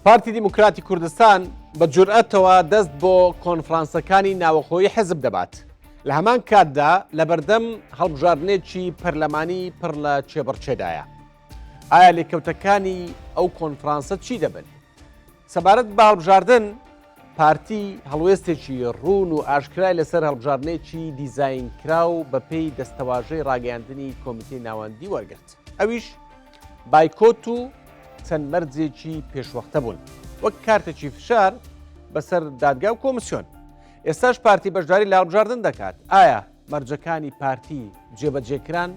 پارتی دیموکراتی کوردستان بە جورئەتەوە دەست بۆ کۆنفرانسەکانی ناوەخۆی حزب دەبات. لە هەمان کاتدا لەبەردەم هەڵبژاردنێکی پەرلەمانی پڕ لە کێبڕکێدایە. ئایا لێکەوتەکانی ئەو کۆنفرانسە چی دەبن؟ سەبارەت بە هەڵبژاردن، پارتی هەڵوێستێکی ڕوون و ئاشکرای لەسەر هەڵبژاردنێکی دیزاینکراو بەپێی دەستەواژەی ڕاگەیاندنی کۆمیتەی ناوەندی وەرگرت، ئەویش بایکۆت و چەند مەرجێکی پێشوەختە بوون وەک کارتێکی فشار بەسەر دادگا و کۆمسیۆن. ئێستاش پارتی بەشداری لە هەڵبژاردن دەکات، ئایا مەرجەکانی پارتی جێبەجێکران؟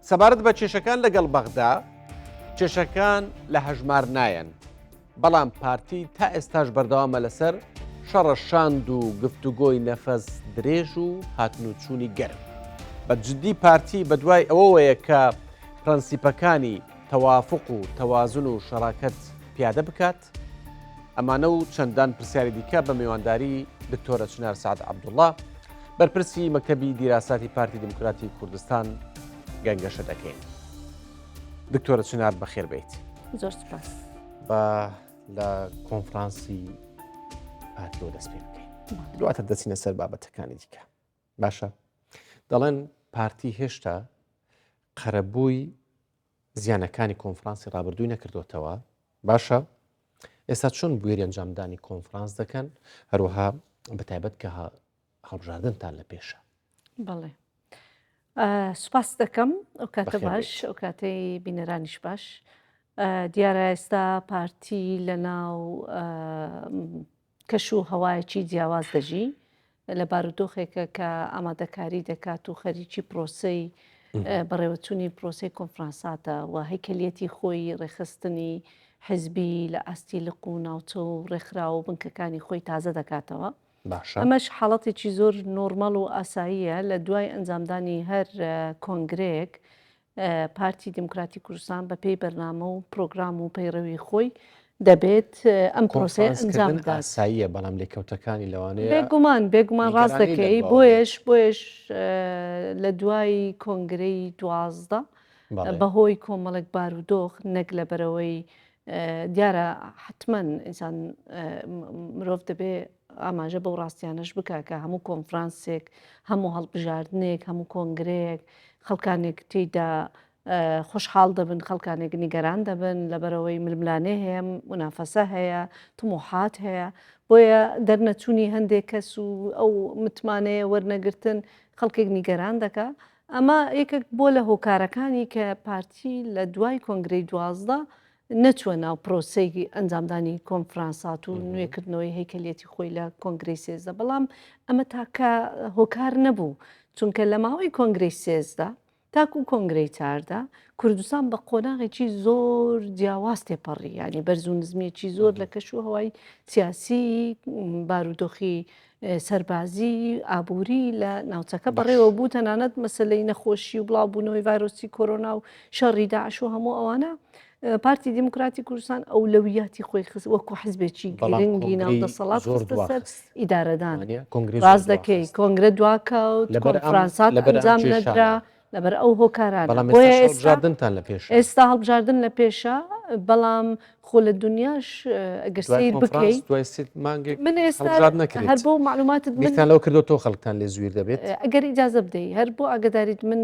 سەبارەت بە کێشەکان لەگەڵ بەغدا، کێشەکان لە هەژمار نایەن، بەڵام پارتی تا ئێستاش بەردەوامە لەسەر شەڕە شاند و گفتوگۆی نەفەس درێژ و هاتن و چوونی گەرم. بە جدی پارتی بەدوای ئەوەوەیە کە پرەنسیپەکانی تەوافق و تەوازن و شەراکەت پیادە بکات؟ ئەمانە و چەندان پرسیاری دیکە بە میوانداری دکتۆرە چنار سعد عەبدوڵڵا، بەرپرسی مەکتەبی دیراساتی پارتی دیموکراتی کوردستان گەنگەشە دەکەین. دکتۆرە چنار بەخێر بیت. زۆر سپاس. با لە کۆنفرانسی پارتیەوە دەست پێ بکەین. دواتر دەچینە سەر بابەتەکانی دیکە. باشە دەڵێن پارتی هێشتا قەرەبووی زیانەکانی کۆنفرانسی ڕابردووی نەکردوتەوە باشە ئێستا چۆن بوێری ئەنجامدانی کۆنفرانس دەکەن هەروەها بەتایبەت کە هەڵبژاردنتان لە پێشە؟ بەڵێ سوپاس دەکەم ئەو کاتە باش ئەو کاتەی بینەرانیش باش دیارە ئێستا پارتی لە ناو کەش و هەوایەکی جیاواز دەژی لە بارودۆخێکە کە ئامادەکاری دەکات و خەریکی پرۆسەی بەڕێوەچوونی پرۆسەی کۆنفرانساتە و هەیکەلیەتی خۆی ڕێکخستنی حزبی لە ئاستی لق و ناوچە و ڕێکخراو و بنکەکانی خۆی تازە دەکاتەوە. باشە. ئەمەش حاڵەتێکی زۆر نۆرمەڵ و ئاساییە لە دوای ئەنجامدانی هەر کۆنگرەیەک پارتی دیموکراتی کوردستان بە پێی بەرنامە و پرۆگرام و پەیڕەوی خۆی دەبێت ئەم پرۆسەیە ئەنجام کۆنفرانسکردن بدات. ئاساییە بەڵام لێکەوتەکانی لەوانەیە بێگومان بێگومان ڕاست نیگەرانی دەکەی لەدواوە بێت. بۆیەش بۆیەش لە دوای کۆنگرەی 12 بەڵێ. بەهۆی کۆمەڵێک بارودۆخ نەک لەبەرئەوەی دیارە حتمما ئینسان مرۆڤ دەبێ ئاماژە بەو ڕاستیانەش بکە کە هەموو کۆنفرانسێک هەموو هەڵبژاردنێک هەموو کۆنگرەیەک خەڵکانێک تێیدا خۆشحاڵ دەبن خەڵکانێک نیگەران دەبن لەبەرەوەی ململانێ هەیە منافەسە هەیە تموحات هەیە بۆیە دەرنەچوونی هەندێک کەس و ئەو متمانەیە وەرنەگرتن خەڵکێک نیگەران دەکا ئەمە یەکێک بۆ لە هۆکارەکانی کە پارتی لە دوای کۆنگرەی 12 نەچووە ناو پرۆسەی ئەنجامدانی کۆنفرانسات و نوێکردنەوەی هەیکەلیەتی خۆی لە کۆنگرەی 13 بەڵام ئەمە تاکە هۆکار نەبوو چونکە لە ماوەی کۆنگرەی 13 تاکو کۆنگرەی چاردە کوردستان بە قۆناغێکی زۆر جیاواز تێپەڕی ینی بەرز و نزمیەکی زۆر لە کەش و هەوای سیاسی بارودۆخی سەربازی ئابووری لە ناوچەکە بەڕێوە بوو تەنانەت مەسلەی نەخۆشی و بڵاوبوونەوەی ڤایرۆسی کۆرۆنا و شەڕی داعش و هەموو ئەوانە پارتی دیموکراتی کوردستان ئەولەویاتی خۆی خست وەکو حزبێکی گرنگی ناو دەسەڵات خستە سەر ئیدارەدان ڕاست دەکەی کۆنگرە دواکەوت کۆنفرانسات ئەنجام نەدرا لەبەر ئەو هۆکارانە بەڵام بۆیە ئێستا ئێستا هەڵبژاردنتان لە پێشە. ئێستا هەڵبژاردن لە پێشە بەڵام خۆ لە دنیاش ئەگەر دوای سەیر کۆنفرانس بکەی دوای سێ مانگێک من ئێستا هەڵبژارد نەکرێت هەر بۆ معلوماتت من بیرتان لەوە کردووە تۆ خەڵکتان لێ زویر دەبێت؟ ئەگەر ئیجازە بدەی هەر بۆ ئاگداریت من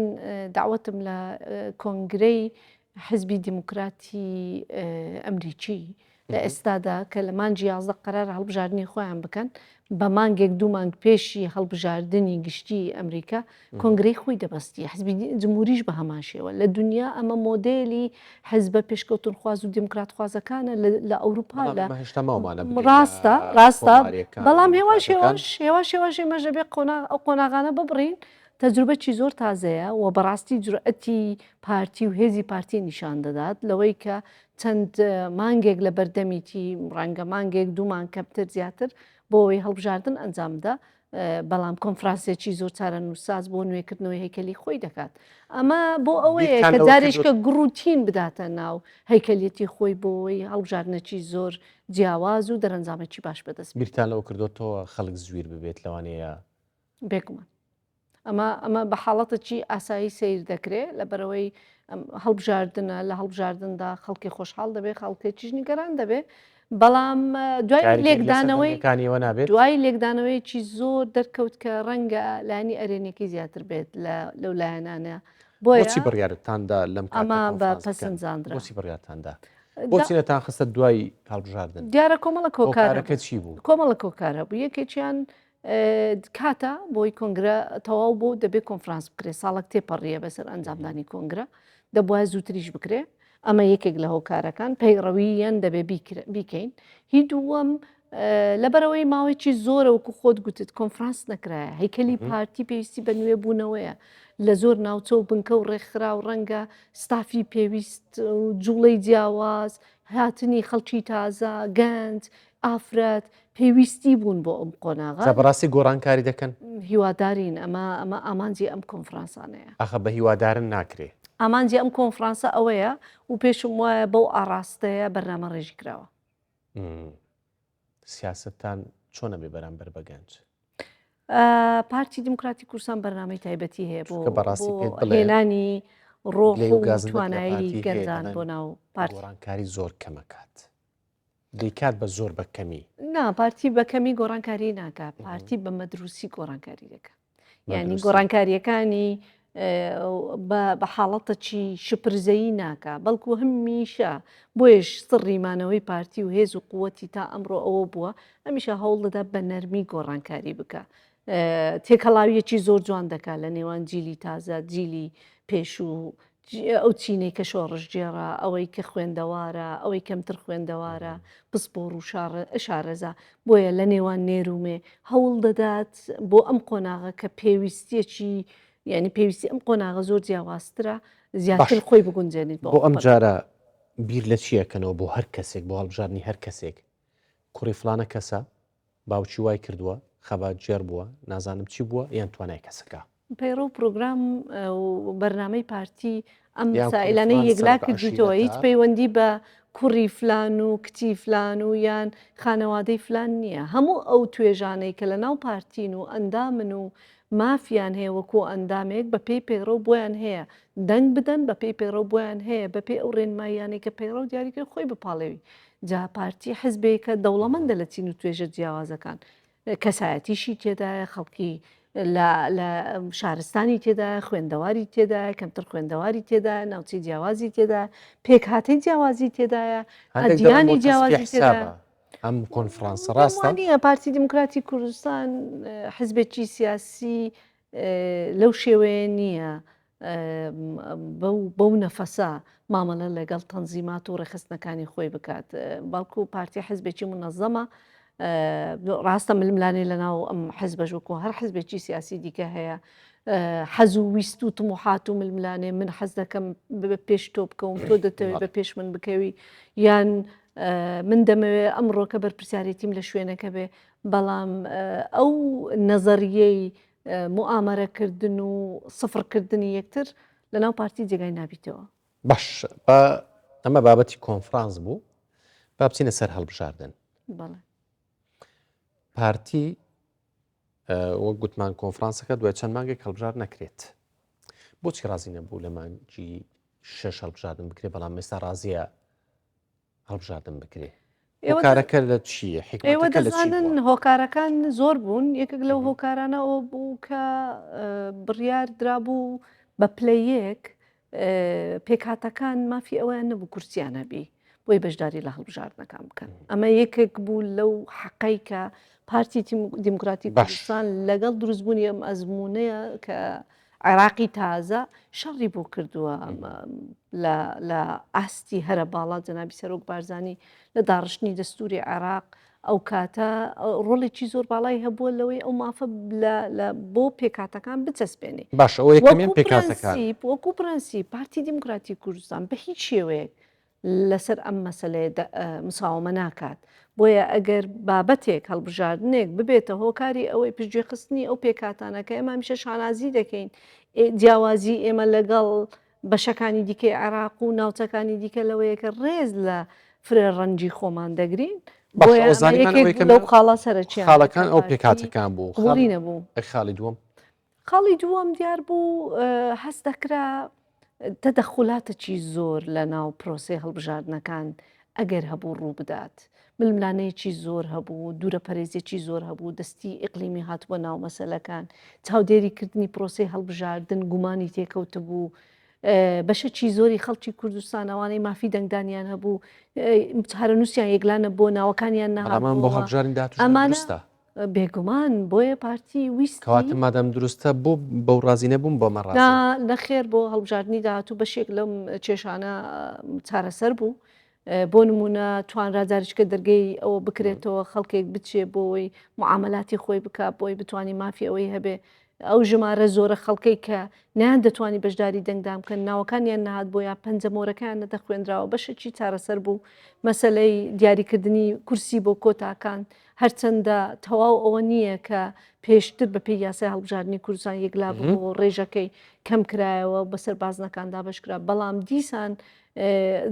داوەتم لە کۆنگرەی حزبی دیموکراتی ئەمریکی لە ئێستادا کە لە مانگی 11 قەرار هەڵبژاردنی خۆیان بکەن بە مانگێک دوو مانگ پێشی هەڵبژاردنی گشتی ئەمریکا کۆنگرەی خۆی دەبەستی حزبی جمهوریش بە هەمان شێوە لە دنیا ئەمە مۆدێلی حزبە پێشکەوتنخواز و دیموکراتخوازەکانە لە ئەوروپا لە ڕاستە ڕاستە بەڵام هێواش هێواش هێواش هێواش ئێمەش دەبێ قۆناغ ئەو قۆناغانە ببڕین تەجروبەکی زۆر تازەیە و بەڕاستی جورئەتی پارتی و هێزی پارتی نیشان دەدات لەوەی کە چەند مانگێک لە بەردەمیتی ڕەنگە مانگێک دوو مانگ کەمتر زیاتر بۆ ئەوەی هەڵبژاردن ئەنجام بدە بەڵام کۆنفرانسێکی زۆر چارەنووسساز بۆ نوێکردنەوەی هەیکەلی خۆی دەکات ئەمە بۆ ئەوەیە کە جارێککە گوڕوتین بداتە ناو هەیکەلیەتی خۆی بۆی هەڵبژاردنێکی زۆر جیاواز و دەرەنجامێکی باش بەدەست بیرتان لەوە کردوتەوە خەڵک زویر ببێت لەوانەیە بێگومان ئەمە ئەمە بە حاڵەتێکی ئاسایی سەیر دەکرێ لەبەرەوەی هەڵبژاردنە لە هەڵبژاردندا خەڵکی خۆشحاڵ دەبێ خەڵکێکیش نیگەران دەبێ. بەڵام دوای لێکدانەوەی کانیەوە نابێت دوای لێکدانەوەیەکی زۆر دەرکەوت کە ڕەنگە لایەنی ئەرێنیەکەی زیاتر بێت لە لەو لایەنانە بۆچی بڕیارتاندا لەم ئەمە بە پەسەند زانرا بۆچی بڕیارتاندا بۆچی نەتان خستە دوای هەڵبژاردن دیارە کۆمەڵە کۆکارەکە چی بوو کۆمەڵە کۆکارە بوو یەکێکیان کاتە بۆی کۆنگرە تەواو بۆ دەبێت کۆنفرانس بکرێت ساڵک تێپەڕیە بەسەر ئەنجامدانی کۆنگرە دەبواە زووتریش بکرێ ئەمە یەکێک لە هۆکارەکان پەیڕەوییان دەبێ بیکەین. هی دووەم لەبەرئەوەی ماوەیەکی زۆرە وەکو خۆت گوتت کۆنفرانس نەکرایە، هەیکەلی پارتی پێویستی بە نوێبوونەوەیە لە زۆر ناوچە و بنکە و ڕێکخراو ڕەنگە ستافی پێویست و جوڵەی جیاواز، هاتنی خەڵکی تازە، گەنج، ئافرەت پێویستی بوون بۆ ئەم قۆناغە. جا بەڕاستی گۆڕانکاری دەکەن؟ هیوادارین، ئەمە ئەمە ئامانجی ئەم کۆنفرانسانەیە. ئاخە بە هیوادارن ناکرێ. ئامانجی ئەم کۆنفرانسە ئەوەیە و پێشم وایە بەو ئاڕاستەیە بەرنامەڕێژی کراوە. سیاسەتتان چۆن ئەبێ بەرامبەر بە گەنج؟ پارتی دیموکراتی کوردستان بەرنامەی تایبەتی هەیە بۆ بەڕاستی پێت بڵێ هێنانی ڕۆح گلەیی و و گازندەت لە توانایی پارتی هەیە گەنجان دەڵێن بۆ ناو پارتی. گۆڕانکاری زۆر کەمەکات. دەیکات بە زۆر بە کەمی. نا پارتی بە کەمی گۆڕانکاری ناکا پارتی بە مەدروسی گۆڕانکاری دەکا یعنی گۆڕانکاریەکانی بە حاڵەتەکی شپرزەیی ناکا بەڵکو هەمیشە بۆیش سڕی مانەوەی پارتی و هێز و قوتی تا ئەمڕۆ ئەوە بووە هەمیشە هەوڵ دەدا بە نەرمی گۆڕانکاری بکە تێکەڵاویەکی زۆر جوان دەکات لە نێوان جیلی تازە جیلی پێشوو ئەو چینەی کە شۆڕشگێڕە، ئەوەی کە خوێندەوارە، ئەوەی کەمتر خوێندەوارە، پسپۆڕ و شارەزا، بۆیە لە نێوان نێر و مێ هەوڵ دەدات بۆ ئەم قۆناغە کە پێویستیەکی یعنی پێویستی ئەم قۆناغە زۆر جیاوازترە زیاتر خۆی بگونجێنیت بۆ ئەم جارە بیر لە چیەکەنەوە بۆ هەر کەسێک بۆ هەڵبژاردنی هەر کەسێک کوڕی فلانە کەسە باوکی وای کردووە خەباتگێڕ بووە نازانم چی بووە یان توانای کەسەکە. پەیڕەو پرۆگرام و بەرنامەی پارتی ئەم مەسائیلانەی یەکلا کردویتەوە هیچ پەیوەندی بە کوڕی فلان و کچی فلان و یان خانەوادەی فلان نییە هەموو ئەو توێژانەی کە لە ناو پارتین و ئەندامن و مافیان هەیە وەکو ئەندامێک بە پێی پەیڕەو بۆیان هەیە دەنگ بدەن بە پێی پەیڕەو بۆیان هەیە بە پێی ئەو ڕێنماییانەی کە پەیڕەو دیاری کرد خۆی بپاڵێوی جا پارتی حزبێکە دەوڵەمەندە لە چین و توێژە جیاوازەکان، کەسایەتیشی تێدایە، خەڵکی لە شارستانی تێدایە، خوێندەواری تێدایە، کەمتر خوێندەواری تێدایە، ناوچەی جیاوازی تێدایە، پێکهاتەی جیاوازی تێدایە، ئەدیانی جیاوازی تێدایە. ئەم کۆنفرانسە ڕاستە؟ نییە پارتی دیموکراتی کوردستان حزبێکی سیاسی لەو شێوەیە نییە بەو نەفەسە مامەلە لەگەڵ تەنزیمات و ڕێکخستنەکانی خۆی بکات بەڵکو پارتی حزبێکی منەزەمە ڕاستە ململانێ لەناو ئەم حزبەش وەکو هەر حزبێکی سیاسی دیکە هەیە حەز و ویست و تموحات و ململانێ من حەز دەکەم بە پێش تۆ بکەوم تۆ دەتەوێت بە پێش من بکەوی یان من دەمەوێت ئەمڕۆکە بەرپرسیارێتیم لە شوێنەکە بێ بەڵام ئەو نەزەریەی موئامەرەکردن و سفرکردنی یەکتر لەناو پارتی جێگای نابیتەوە. باش با ئەمە بابەتی کۆنفرانس بوو با بچینە سەر هەڵبژاردن. بەڵێ. پارتی وەک گوتمان کۆنفرانسەکە دوای چەند مانگێک هەڵبژار نەکرێت. بۆچی ڕازی نەبوو لە مانگی شەش هەڵبژاردن بکرێت بەڵام ئێستا ڕازیە هەڵبژاردن بکرێ هۆکارەکە لە چییە ئێوە دەزانن هۆکارەکان زۆر بوون یەکێک لەو هۆکارانە ئەوە بوو کە بڕیار درابوو بە پلەیەک پێکهاتەکان مافی ئەویان نەبوو کورسیان هەبی بۆی بەشداری لە هەڵبژاردنەکان بکەن ئەمە یەکێک بوو لەو حەقەی کە پارتی دیموکراتی کوردستان لەگەڵ دروستبوونی ئەم ئەزمونەیە کە عێراقی تازە شەڕی بۆ کردووە لە ئاستی هەرە باڵا جەنابی سەرۆک بارزانی لە داڕشتنی دەستوری عێراق ئەو کاتە ڕۆڵێکی زۆر باڵای هەبووە لەوەی ئەو مافە بۆ پێکاتەکان بچەسپێنێ باش ئەوە یەکەمیان پێکاتەکان وەکو پرەنسیپ پارتی دیموکراتی کوردستان بە هیچ شێوەیەک لەسەر ئەم مەسەلەیە مساوەمە ناکات، بۆیە ئەگەر بابەتێک، هەڵبژاردنێک ببێتە هۆکاری ئەوەی پشتگوێخستنی ئەو پێکهاتانە کە ئێمە هەمیشە شانازی دەکەین، جیاوازی ئێمە لەگەڵ بەشەکانی دیکەی عێراق و ناوچەکانی دیکە لەوەیە کە ڕێز لە فرە ڕەنگی خۆمان دەگرین، بۆیە ئەمە یەکێک بوو لەو خاڵە سەرەکیانە خاڵەکان ئەو پێکهاتەکان بوو، قبوڵی نەبوو. خاڵی دووەم؟ خاڵی دووەم دیار بوو هەست دەکرا تەدەخولاتەکی زۆر لە ناو پرۆسەی هەڵبژاردنەکان ئەگەر هەبوو ڕوو بدات. ململانێیەکی زۆر هەبوو، دوورەپەرێزیەکی زۆر هەبوو، دەستی ئیقلیمی هاتبووە ناو مەسەلەکان، چاودێری کردنی پرۆسەی هەڵبژاردن گومانی تێکەوتبوو، بەشەکی زۆری خەڵکی کوردستان ئەوانەی مافی دەنگدانیان هەبوو چارەنووسیان یەکلا نەبوو، ناوەکانیان بەڵام بۆ نەهاتبووەوە. هەڵبژاردنی داهاتووش هەر ئەمانە دروستە. بێگومان بۆیە پارتی ویستی. کەواتە مادام دروستە بۆ بەو ڕازی نەبوون بەمە نا ڕازین؟ نەخێر بۆ هەڵبژاردنی داهاتوو بەشێک لەم کێشانە چارەسەر بوو بۆ نموونە توانرا جاریچکە دەرگەی ئەوە بکرێتەوە خەڵکێک بچێ بۆی معاملاتی خۆی بکا بۆی بتانی مافی ئەوەی هەبێ ئەو ژمارە زۆرە خەڵکەی کە نیان دەتوانی بەشداری دەنگدان بکەن ناوەکانیان نهات بۆ یا پەنجەمۆرەکان نەدەخوێنراوە بەشێکی چارەسەر بوو مەسلەی دیاریکردنی کورسی بۆ کۆتاکان هەرچەندە تەواو ئەوە نییە کە پێشتر بە پێی یاسای هەڵبژاردنی کوردستان یەکلا بوو ڕێژەکەی کەم کرایەوە بەسەر بازنەکان دابەشکرا بەڵام دیسان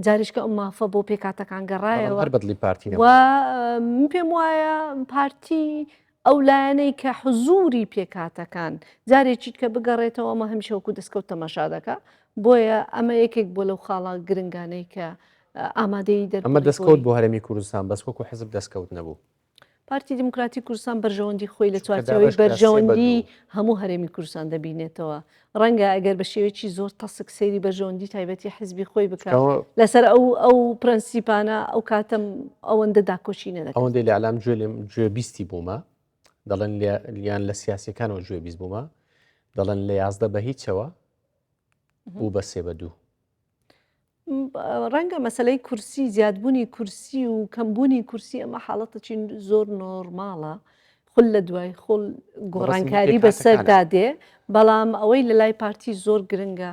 جاریشکە ئەم مافە بۆ پێکهاتەکان گەڕایەوە هەر بەدڵی پارتی و من پێم وایە پارتی ئەو لایەنەی کە حزوری پێکهاتەکان جارێکی کە بگەڕێتەوە ئەمە هەمیشە وەکو دەستکەوت تەماشا دەکا بۆیە ئەمە یەکێک بۆ لەو خاڵە گرنگانەی کە ئامادەی دەر ئەمە دەستکەوت بۆ هەرێمی کوردستان بەس وەکو حزب دەستکەوت نەبوو. پارتی دیموکراتی کوردستان بەرژەوەندی خۆی لە چوارچێوەی بەرژەوەندی هەموو هەرێمی کوردستان دەبینێتەوە. ڕەنگە ئەگەر بە شێوەیەکی زۆر تەسک سەیری بەرژەوەندی تایبەتی حزبی خۆی بکات لەسەر ئەو ئەو پرەنسیپانە ئەو کاتەم ئەوەندە داکۆکی نەدەکرد. ئەوەندەی لە ئیعلام گوێ لێم گوێبیستی بوومە دەڵێن یان لە سیاسیەکانەوە گوێبیست بوومە دەڵێن لە 11 بە هیچەوە بوو بە سێ بە دوو. ڕەنگە مەسەلەی کورسی زیادبوونی کورسی و کەمبوونی کورسی ئەمە حاڵەتەکی زۆر نۆرماڵە خول لە دوای خول گۆڕانکاری بەسەردا دێ بەڵام ئەوەی لە لای پارتی زۆر گرنگە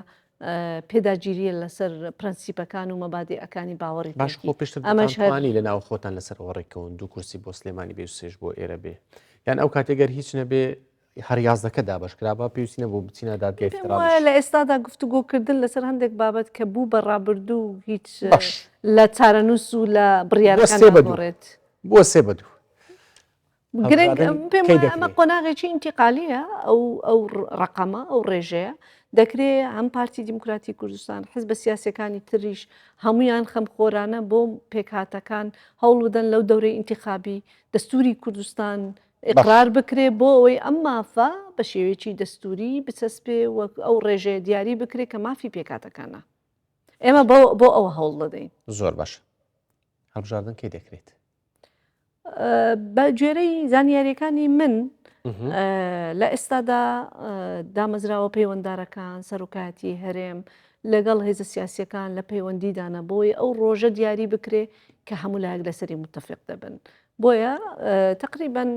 پێداگیریە لەسەر پرەنسیپەکان و مەبادیئەکانی باوەڕی باش خۆ پێشتر ئەمەش توانی لە ناو خۆتان لەسەر ئەوە ڕێککەون دوو کورسی بۆ سلێمانی بێ و سێش بۆ ئێرە بێ یان ئەو کاتێگەر هیچ نەبێ هەر یازدەکە دابەش کرابا پێویستی نەبوو بچینە دادگای پێم وایە لە ئێستادا گفتوگۆکردن لەسەر هەندێک بابەت کە بوو بە ڕابردوو هیچ باش لە چارەنووس و لە بڕیارەکان ناگۆڕێت. بۆ سێ بە دوو. گرنگ پێم وایە ئەمە قۆناغێکی ئینتیقالیە ئەو ئەو ڕقەمە ئەو ڕێژەیە دەکرێ هەم پارتی دیموکراتی کوردستان حزبە سیاسەکانی تریش هەمویان خەمخۆرانە بۆ پێکهاتەکان هەوڵ بدەن لەو دەورەی ئینتیخابی دەستوری کوردستان ئیقرار بکرێ بۆ ئەوەی ئەم مافە بە شێوەیەکی دەستووری بچەسپێ و ئەو ڕێژەیە دیاری بکرێ کە مافی پێکهاتەکانە. ئێمە بۆ ئەوە هەوڵ دەدەین. زۆر باشە. هەڵبژاردن کەی دەکرێت؟ بە گوێرەی زانیاریەکانی من لە ئێستادا دامەزراوە پەیوەندارەکان سەرۆکایەتی هەرێم لەگەڵ هێزە سیاسیەکان لە پەیوەندیدانە بۆی ئەو ڕۆژە دیاری بکرێ کە هەموو لایەک لەسەری متفق دەبن. بۆیە تەقریبەن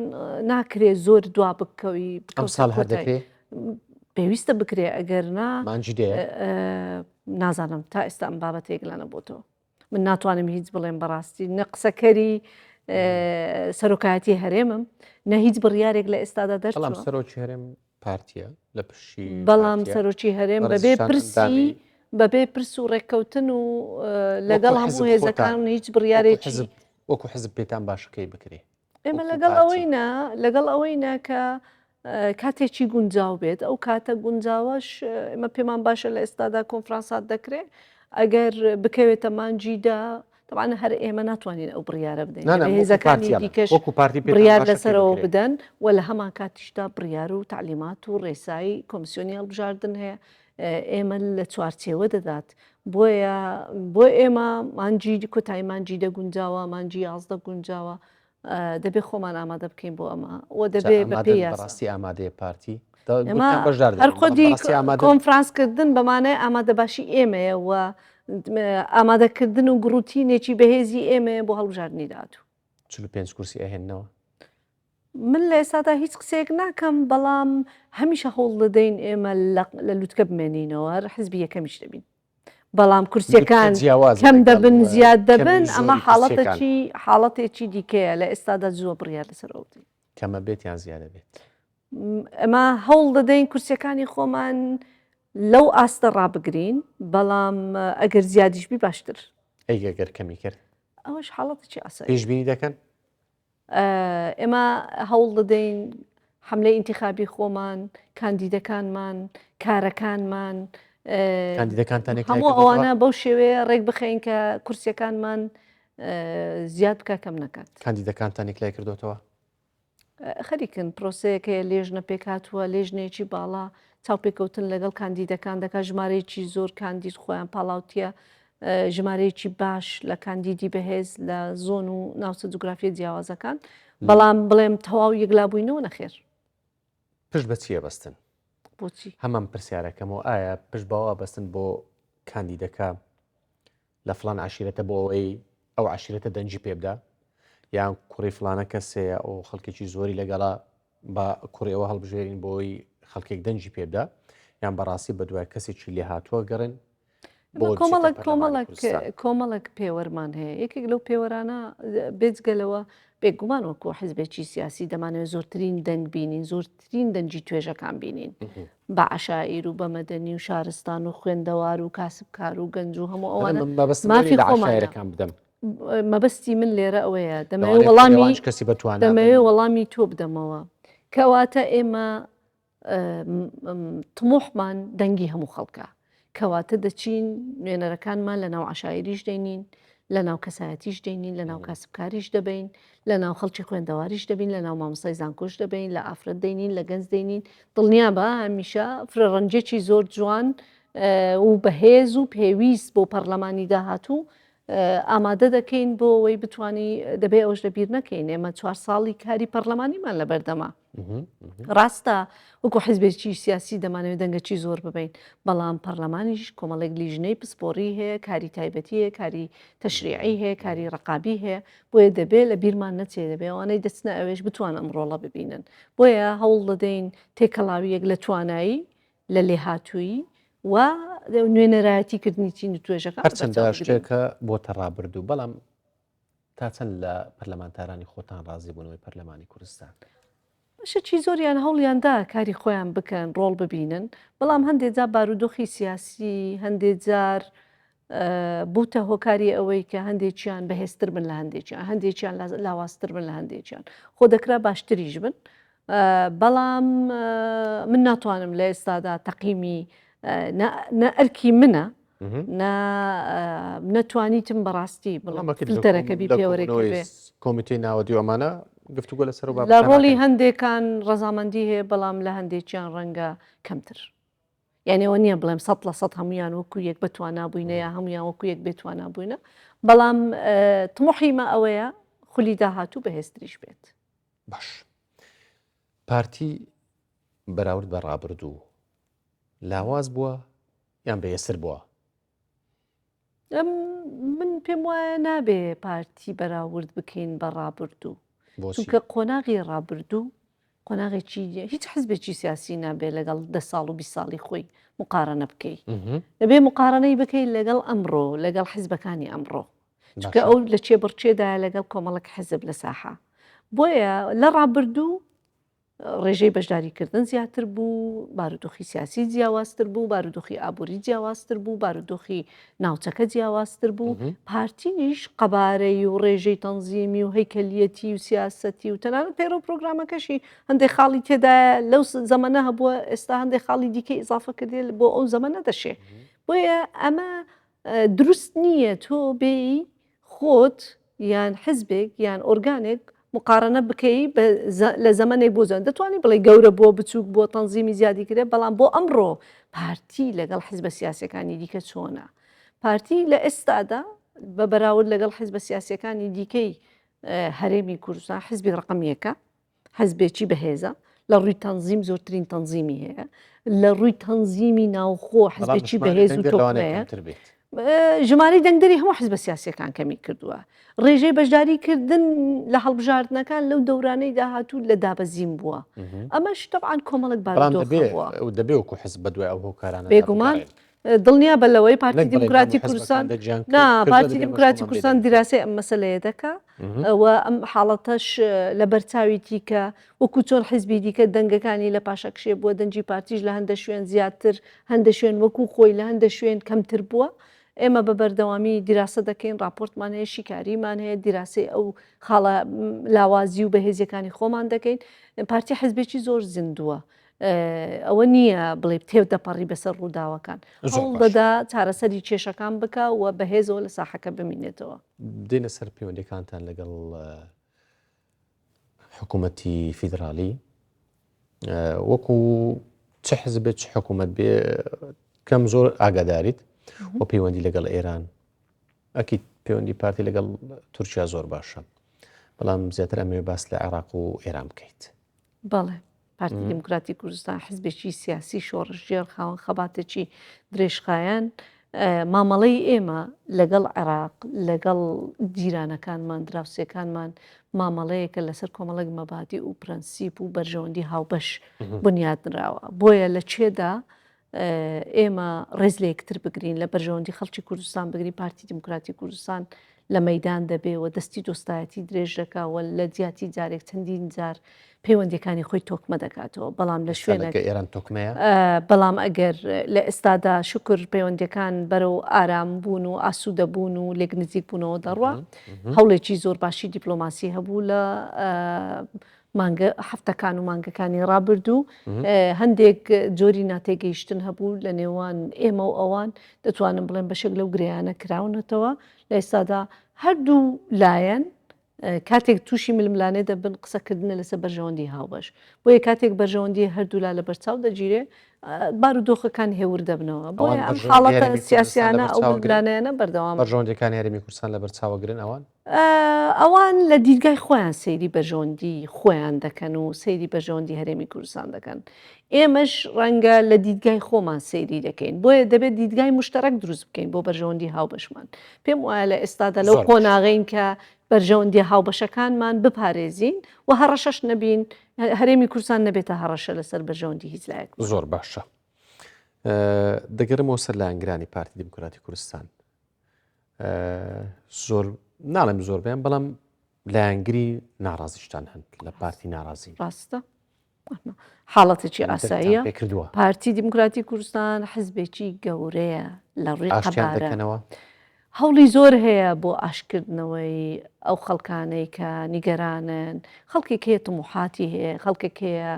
ناکرێ زۆر دوا بکەوی ئەمساڵ هەر دەکرێ پێویستە بکرێ ئەگەر نا مانگی دێ نازانم تا ئێستا ئەم بابەتە یەکلا نەبۆتەوە من ناتوانم هیچ بڵێم بەڕاستی نە قسەکەری سەرۆکایەتی هەرێمم نە هیچ بڕیارێک لە ئێستادا دەرچووە بەڵام سەرۆکی هەرێم پارتیە لە پشی بەڵام سەرۆکی هەرێم بەبێ پرسی بەبێ پرس و ڕێککەوتن و لەگەڵ هەموو هێزەکان هیچ بڕیارێکی وەکو حزب پێتان باشە کەی بکرێ؟ ئێمە لەگەڵ ئەوەی نا لەگەڵ ئەوەی نا کە کاتێکی گونجاو بێت ئەو کاتە گونجاوەش ئێمە پێمان باشە لە ئێستادا کۆنفرانسات دەکرێت ئەگەر بکەوێتە مانجیدا طبعا هەر ئێمە ناتوانین ئەو بڕیارە بدەین هێزەکانی دیکەش وەکو پارتی بڕیار لەسەرەوە بدەن و لە هەمان کاتیشدا بڕیار و تعلیمات و ڕێسایی کۆمسیۆنی هەڵبژاردن هەیە ئێمە لە چوارچێوە دەدات بۆیە بۆ ئێمە مانجی کۆتایی مانجی دە گونجاوە مانجی 11 گونجاوە دەبێ خۆمان ئامادە بکەین بۆ ئەمە و دەبێ بەڕاستی ئامادەیە پارتی هەر خۆدی کۆنفرانسکردن بەمانای ئامادەباشی ئێمەیە و ئامادەکردن و گڕوتینێکی بەهێزی ئێمەیە بۆ هەڵبژاردنی داهاتوو. 45 کورسی ئەهێننەوە؟ من لە ئێستادا هیچ قسەیەک ناکەم، بەڵام هەمیشە هەوڵ دەدەین ئێمە لە لوتکە بمێنینەوە، هەر حزبی یەکەمیش دەبین. بەڵام کورسیەکان کەم دەبن زیاد دەبن ئەمە حاڵەتێکی حاڵەتێکی دیکەیە لە ئێستادا زووە بڕیار لەسەر ئەو بدەین. کەمە بێت یان زیادە بێت؟ ئەمە هەوڵ دەدەین کورسیەکانی خۆمان لەو ئاستە ڕابگرین، بەڵام ئەگەر زیادیش بی باشتر. ئەی ئەگەر کەمی کرد؟ ئەوەش حاڵەتێکی ئاساییە. پێشبینی دەکەن؟ ئێمە هەوڵ دەدەین حملەی ئینتیخابی خۆمان، کاندیدەکانمان، کارەکانمان، کاندیدەکانتان هەموو ئەوانە بەو شێوەیە ڕێک بخەین کە کورسیەکانمان. زیاد بکە کەم نەکات. کاندیدەکانتان یەکلای کردوتەوە؟ خەریکن پرۆسەیەک هەیە لێژنە پێکهاتووە لێژنەیەکی باڵا چاوپێکەوتن لەگەڵ کاندیدەکان دەکات ژمارەیەکی زۆر کاندید خۆیان پاڵاوتیە ژمارەیەکی باش لە کاندیدی بەهێز لە زۆن و ناوچە جوگرافیە جیاوازەکان بەڵام بڵێم تەواو یەکلابووینەوە نەخێر. پشت بە چییە بەستن؟ بۆچی؟ هەمان پرسیارەکەمەوە ئایا پشت بەوە بەستن بۆ کاندیدەکە لە فڵان عەشیرەتە بۆ ئەوەی ئەو عەشیرەتە دەنگی پێ بدا یان کوڕی فڵانە کەسەیە ئەو خەڵکێکی زۆری لەگەڵا بە کوڕی ئەوە هەڵبژێرین بۆی خەڵکێک دەنگی پێ بدا یان بەڕاستی بە دوای کەسێکی لێهاتووە گەڕێن کۆمەڵک کۆمەڵک کۆمەڵک پێوەرمان هەیە یەکێک لەو پێوەرانە بێجگەلەوە بێگومان وەکو حزبێکی سیاسی دەمانەوێت زۆرترین دەنگ بینین زۆرترین دەنگی توێژەکان بینین بە عەشائیر و بە مەدەنی و شارستان و خوێندەوار و کاسبکار و گەنج و هەموو ئەوانە مافی خۆمانەکان بدەم. مەبەستی من لێرە ئەوەیە دەمەوێت وەڵامی کەسی بەتوانە دەمەوێت وەڵامی تۆ بدەمەوە کەواتە ئێمە تموحمان دەنگی هەموو خەڵکە کەواتە دەچین نوێنەرەکانمان لە ناو عشاعریش دەینین لە ناو کەسایەتیش دەینین لە ناو کاسبکاریش دەبین لە ناو خەڵکی خوێندەواریش دەبین لە ناو مامۆستای زانکۆش دەبین لە ئافرەت دەینین لە گەنج دەینین دڵنیا بە هەمیشە فرەڕەنگێکی زۆر جوان و بەهێز و پێویست بۆ پەرلەمانی داهاتوو ئامادە دەکەین بۆ ئەوەی بتانی دەبێ ئەوش لە بیر نەکەین ئێمە چوار ساڵی کاری پەرلەمانیمان لە بەردەما ڕاستە وەکو حزبێکی سیاسی دەمانەوێت دەنگەکی زۆر ببین بەڵام پەرلەمانیش کۆمەڵێک لیژنەی پسپۆری هەیە کاری تایبەتی هەیە کاری تەشریعی هەیە کاری ڕقابی هەیە بۆیە دەبێ لە بیرمان نەچێ دەبێ ئەوانەی دەچنە ئەوێش بتوان ئەم ڕۆڵە ببینن بۆیە هەوڵ دەدەین تێکەڵاویەک لە توانایی لە لێهاتوویی و نوێنەرایەتی کردنی چین و توێژەکان هەرچەندە شتێکە بۆتە ڕابردوو بەڵام تا چەند لە پەرلەمانتارانی خۆتان ڕازی بوونەوەی پەرلەمانی کوردستان؟ بەشێکی زۆریان هەوڵیان دا کاری خۆیان بکەن، ڕۆڵ ببینن، بەڵام هەندێک جار بارودۆخی سیاسی هەندێک جار بووتە هۆکاری ئەوەی کە هەندێکیان بەهێزتر بن لە هەندێکیان، هەندێکیان لاوازتر بن لە هەندێکیان. خۆ دەکرا باشتریش بن، بەڵام من ناتوانم لە ئێستادا تەقیمی نە ئەرکی منە نا نەتوانیتم بەڕاستی بڵێم فلتەرەکە بی پێوەرێک بێ. کۆمیتەی ناوەدی و ئەمانە گفتوگۆ لەسەر و لە ڕۆڵی هەندێکان ڕەزامەندی هەیە بەڵام لە هەندێکیان ڕەنگە کەمتر. یعنی ئەوە نییە بڵێم 100% هەمویان وەکو یەک بەتوانا بووینە یا هەمویان وەکو یەک بێتوانا بووینە بەڵام تموحی مە ئەوەیە خولی داهاتوو بەهێزتریش بێت. باش پارتی بەراورد بە ڕابردوو لاواز بووە یان بەهێزتر بووە؟ من پێم وایە نابێ پارتی بەراورد بکەین بە ڕابردوو چونکە قۆناغی ڕابردوو قۆناغێکی هیچ حزبێکی سیاسی نابێ لەگەڵ دە ساڵ و 20 ساڵی خۆی مقارنە بکەی دەبێ مقارنەی بکەی لەگەڵ ئەمڕۆ لەگەڵ حزبەکانی ئەمڕۆ چونکە ئەو لە چێبڕچێدایە لەگەڵ کۆمەڵک حزب لە ساحە بۆیە لە ڕابردوو ڕێژەی بەشداریکردن زیاتر بوو، بارودۆخی سیاسی جیاوازتر بوو، بارودۆخی ئابووری جیاوازتر بوو، بارودۆخی ناوچەکە جیاوازتر بوو، پارتیش قەبارەی و ڕێژەی تەنزیمی و هەیکەلیەتی و سیاسەتی و تەنانەت پەیڕەو پرۆگرامەکەشی هەندێک خاڵی تێدایە لەو زەمەنە هەبووە ئێستا هەندێک خاڵی دیکەی ئیزافە کردێ بۆ ئەو زەمەنە دەشێ. بۆیە ئەمە دروست نییە تۆ بێی خۆت یان حزبێک یان ئۆرگانێک مقارنە بکەی لە زەمەنێک بۆ زەن دەتوانی بڵێ گەورە بووە بچووک بووە تەنزیمی زیادی کرێ بەڵام بۆ ئەمڕۆ پارتی لەگەڵ حزبە سیاسەکانی دیکە چۆنە پارتی لە ئێستادا بە بەراورد لەگەڵ حزبە سیاسەکانی دیکەی هەرێمی کوردستان حزبی ڕقمیەکە حزبێکی بەهێزە لە ڕووی تەنزیم زۆرترین تەنزیمی هەیە لە ڕووی تەنزیمی ناوخۆ حزبێکی بەهێز و تۆکمەیە ژمارەی دەنگدەری هەموو حزبە سیاسیەکان کەمی کردووە ڕێژەی بەشداری کردن لە هەڵبژاردنەکان لەو دەورانەی داهاتوو لە دابەزین بووە ئەمەش تەبعەن کۆمەڵک بارودۆخ بووە دەبێ وەکو حزب بەدوای ئەو هۆکارانە بێگومان دڵنیا بە لەوەی پارتی دیموکراتی کوردستان نا پارتی دیموکراتی کوردستان دیراسەی ئەم مەسلەیە دەکا و ئەم حاڵەتەش لە بەرچاویتی کە وەکو چۆن حیزبی دیکە دەنگەکانی لە پاشەکشێ بووە دەنگی پارتیش لە هەندە شوێن زیاتر هەندە شوێن وەکو خۆی لە هەندە شوێن کەمتر بووە ئێمە بە بەردەوامی دیراسە دەکەین راپۆرتمان هەیە شیکاریمان هەیە دیراسەی ئەو خاڵە لاوازی و بەهێزیەکانی خۆمان دەکەین پارتی حزبێکی زۆر زیندووە. ئەوە نییە بڵێ تێو دەپەڕی بەسەر ڕووداوەکان هەوڵ دەدا چارەسەری کێشەکان بکە و بەهێزەوە لە ساحەکە بمینێتەوە. دێنە سەر پەیوەندیەکانتان لەگەڵ حکوومەتی فیدراڵی وەکو چ حزبێت چ حکوومەت بێ کەم زۆر ئاگاداریت و پەیوەندی لەگەڵ ئێران ئەکید پەیوەندی پارتی لەگەڵ تورکیا زۆر باشە بەڵام زیاتر ئەمەوێ باس لە عێراق و ئێران بکەیت. بەڵێ پارتی دیموکراتی کوردستان حزبێکی سیاسی شۆڕشگێڕ خاوەن خەباتێکی درێژخایەن مامەڵەی ئێمە لەگەڵ عێراق لەگەڵ جیرانەکانمان دراوسێکانمان مامەڵەیەکە لەسەر کۆمەڵێک مەبادی و پرەنسیپ و بەرژەوەندی هاوبەش بنیادنراوە بۆیە لە چێدا ئێمە ڕێز لە یەکتر بگرین، لە بەرژەوەندی خەڵکی کوردستان بگرین، پارتی دیموکراتی کوردستان لە مەیدان دەبێ و دەستی دۆستایەتی درێژ دەکا و لە جیاتی جارێک چەندین جار پەیوەندیەکانی خۆی تۆکمە دەکاتەوە، بەڵام لە شوێنێک ئێران تۆکمەیە؟ بەڵام ئەگەر لە ئێستادا شوکر پەیوەندیەکان بەرەو ئارام بوون و ئاسوودە بوون و لێک نزیک بوونەوە دەڕوا، هەوڵێکی زۆر باشی دیپلۆماسی هەبوو لە مانگە هەفتەکان و مانگەکانی ڕابردوو هەندێک جۆری ناتێگەیشتن هەبوو لە نێوان ئێمە و ئەوان دەتوانم بڵێم بەشێک لەو گرێیانە کراونەتەوە لە ئێستادا هەردوو لایەن کاتێک تووشی ململانێ دەبن قسەکردنە لەسەر بەرژەوەندی هاوبەش بۆیە کاتێک بەرژەوەندی هەردوولا لە بەرچاو دەگیرێ بارودۆخەکان هێور دەبنەوە بۆیە ئەم حاڵەتە سیاسیانە ئەو ململانێیانە بەردەوام بەرژەوەندیەکانی هەرێمی کوردستان لەبەرچاوەگرن ئەوان؟ ئەوان لە دیدگای خۆیان سەیری بەرژەوەندی خۆیان دەکەن و سەیری بەرژەوەندی هەرێمی کوردستان دەکەن. ئێمەش ڕەنگە لە دیدگای خۆمان سەیری دەکەین. بۆیە دەبێت دیدگای مشتەرەک دروست بکەین بۆ بەرژەوەندی هاوبەشمان. پێم وایە لە ئێستادا لەو قۆناغەین کە بەرژەوەندیە هاوبەشەکانمان بپارێزین و هەڕەشەش نەبین، هەرێمی کوردستان نەبێتە هەڕەشە لەسەر بەرژەوەندی هیچ لایەک. زۆر باشە. دەگەڕێمەوە سەر لایەنگرانی پارتی دیموکراتی کوردستان. زۆر ناڵێم زۆر بێن بەڵام لایەنگری ناڕازیشتان هەن لە پارتی ناڕازی ڕاستە حاڵەتێکی ئاساییە کردووە پارتی دیموکراتی کوردستان حزبێکی گەورەیە لە ڕووی قەبارەکەنەوە هەوڵی زۆر هەیە بۆ ئاشکردنەوەی ئەو خەڵکانەی کە نیگەرانن خەڵکێک هەیە تموحاتی هەیە خەڵکێک هەیە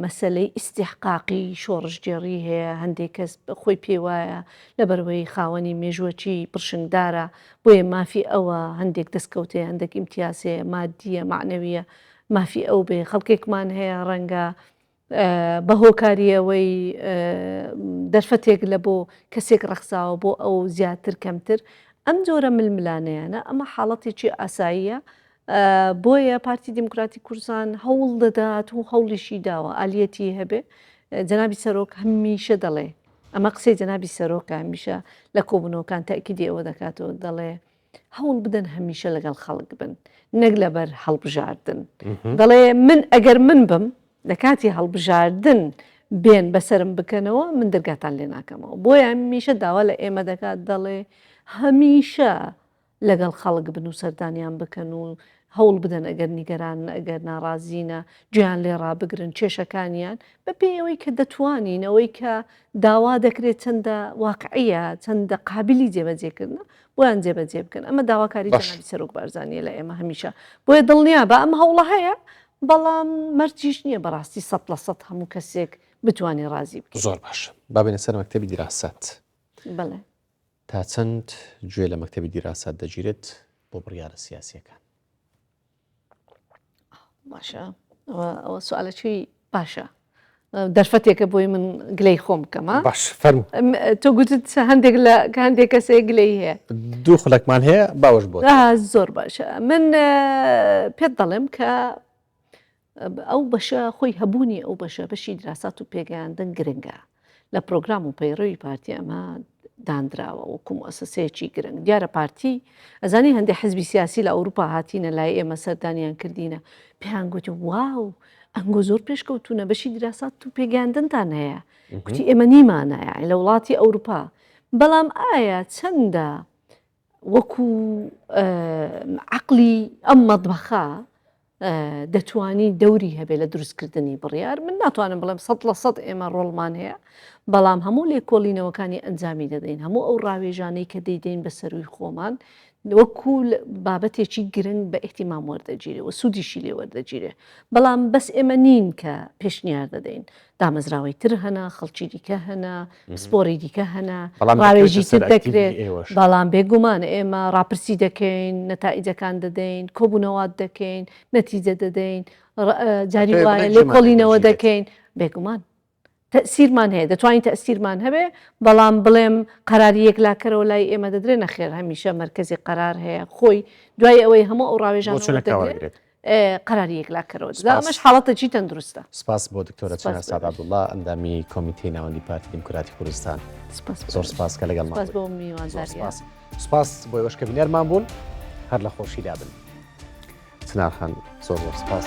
مەسەلەی ئیستیحقاقی شۆڕشگێڕی هەیە، هەندێک کەس خۆی پێی وایە لەبەرئەوەی خاوەنی مێژووەکی پڕشنگدارە بۆیە مافی ئەوە هەندێک دەستکەوت هەیە، هەندێک ئیمتیاز هەیە، مادییە، مەعنەوییە، مافی ئەو بێ. خەڵکێکمان هەیە ڕەنگە بە هۆکاری ئەوەی دەرفەتێک لە بۆ کەسێک ڕەخساوە بۆ ئەو زیاتر کەمتر، ئەم جۆرە ململانێیانە ئەمە حاڵەتێکی ئاساییە بۆیە پارتی دیموکراتی کوردستان هەوڵ دەدات و هەوڵیشی داوە ئالیەتی هەبێ جەنابی سەرۆک هەمیشە دەڵێ ئەمە قسەی جەنابی سەرۆکە هەمیشە لە کۆبوونەوەکان تاکیدی ئەوە دەکاتەوە دەڵێ هەوڵ بدەن هەمیشە لەگەڵ خەڵک بن نەک لەبەر هەڵبژاردن دەڵێ من ئەگەر من بم لە کاتی هەڵبژاردن بێن بەسرم بکەنەوە من دەرگاتان لێ ناکەمەوە بۆیە هەمیشە داوا لە ئێمە دەکات دەڵێ هەمیشە لەگەڵ خەڵک بن و سەردانیان بکەن و هەوڵ بدەن ئەگەر نیگەرانن ئەگەر ناڕازینە گوێیان لێ ڕابگرن کێشەکانیان بەپێی ئەوەی کە دەتوانین ئەوەی کە داوا دەکرێت چەندە واقعیە چەندە قابلی جێبەجێکردنە بۆیان جێبەجێ بکەن ئەمە داواکاری جەنابی سەرۆک بارزانیە لە ئێمە هەمیشە بۆیە دڵنیا بە ئەم هەوڵە هەیە بەڵام مەرجیش نییە بەڕاستی 100% هەموو کەسێک بتوانێ ڕازی بکەین. زۆر باش با بێینە سەر مەکتەبی دیراسات. بەڵێ. تا چەند گوێ لە مەکتەبی دیراسات دەگیرێت بۆ بڕیارە سیاسیەکان؟ باشە ئەوە سوالەکی باشە دەرفەتێکە بۆی من گلەی خۆم بکەم باش فەرموو تۆ گوتت هەندێک لە هەندێک کەسێک گلەی هەیە دوو خولەکمان هەیە باوەش بۆ زۆر باشە من پێت دەڵێم کە ئەو بەشە خۆی هەبوونی ئەو بەشە بەشی دراسات و پێگەیاندن گرنگە لە پرۆگرام و پەیڕەوی پارتی ئەمە دانراوە وەکو موسسەیەکی گرنگ دیارە پارتی ئەزانی هەندێک حزبی سیاسی لە ئەوروپا هاتینە لای ئێمە سەردانیان کردینە پێیان گوتی واو ئەنگۆ زۆر پێشکەوتونە بەشی دراسات و پێگەیاندنتان هەیە کوتی ئێمە نیمانە یانی لە وڵاتی ئەوروپا بەڵام ئایا چەندە وەکو عەقڵی ئەم مەتبەخە دەتوانی دەوری هەبێ لە دروستکردنی بڕیار من ناتوانم بڵێم 100% ئێمە ڕۆڵمان هەیە بەڵام هەموو لێکۆڵینەوەکانی ئەنجامی دەدەین هەموو ئەو ڕاوێژانەی کە دەیدەین بە سەروی خۆمان وەکو بابەتێکی گرنگ بە ئیهتیمام وەردەگیرێ و سوودیشی لێ وەردەگیرێ. بەڵام بەس ئێمە نین کە پێشنیار دەدەین. دامەزراوەی تر هەنە، خەڵکی دیکە هەنە، پسپۆڕی دیکە هەنە، ڕاوێژی تر دەکرێت. بەڵام بێگومان ئێمە ڕاپرسی دەکەین، نەتائیجەکان دەدەین، کۆبوونەوات دەکەین، نەتیجە دەدەین، جاری وایە لێکۆڵینەوە دەکەین. بێگومان. تەئسیرمان هەیە دەتوانین تەئسیرمان هەبێ بەڵام بڵێم قەراری یەکلاکەرەوە لای ئێمە دەدرێ نەخێر هەمیشە مەرکەزی قەرار هەیە خۆی دوای ئەوەی هەموو ئەو ڕاوێژانە وەردەگرێت قەراری یەکلاکەرەوە دەدا ئەمەش حاڵەتێکی تەندروستە. سپاس بۆ دکتۆرە چنار سەعد عەبدوڵڵا ئەندامی کۆمیتەی ناوەندی پارتی دیموکراتی کوردستان. زۆر سپاس کە لەگەڵمان سپاس بۆ میوانداریە. سپاس بۆ ئێوەش کە بینەرمان بوون هەر لە خۆشیدا بن. چنار خان زۆر زۆر سپاس.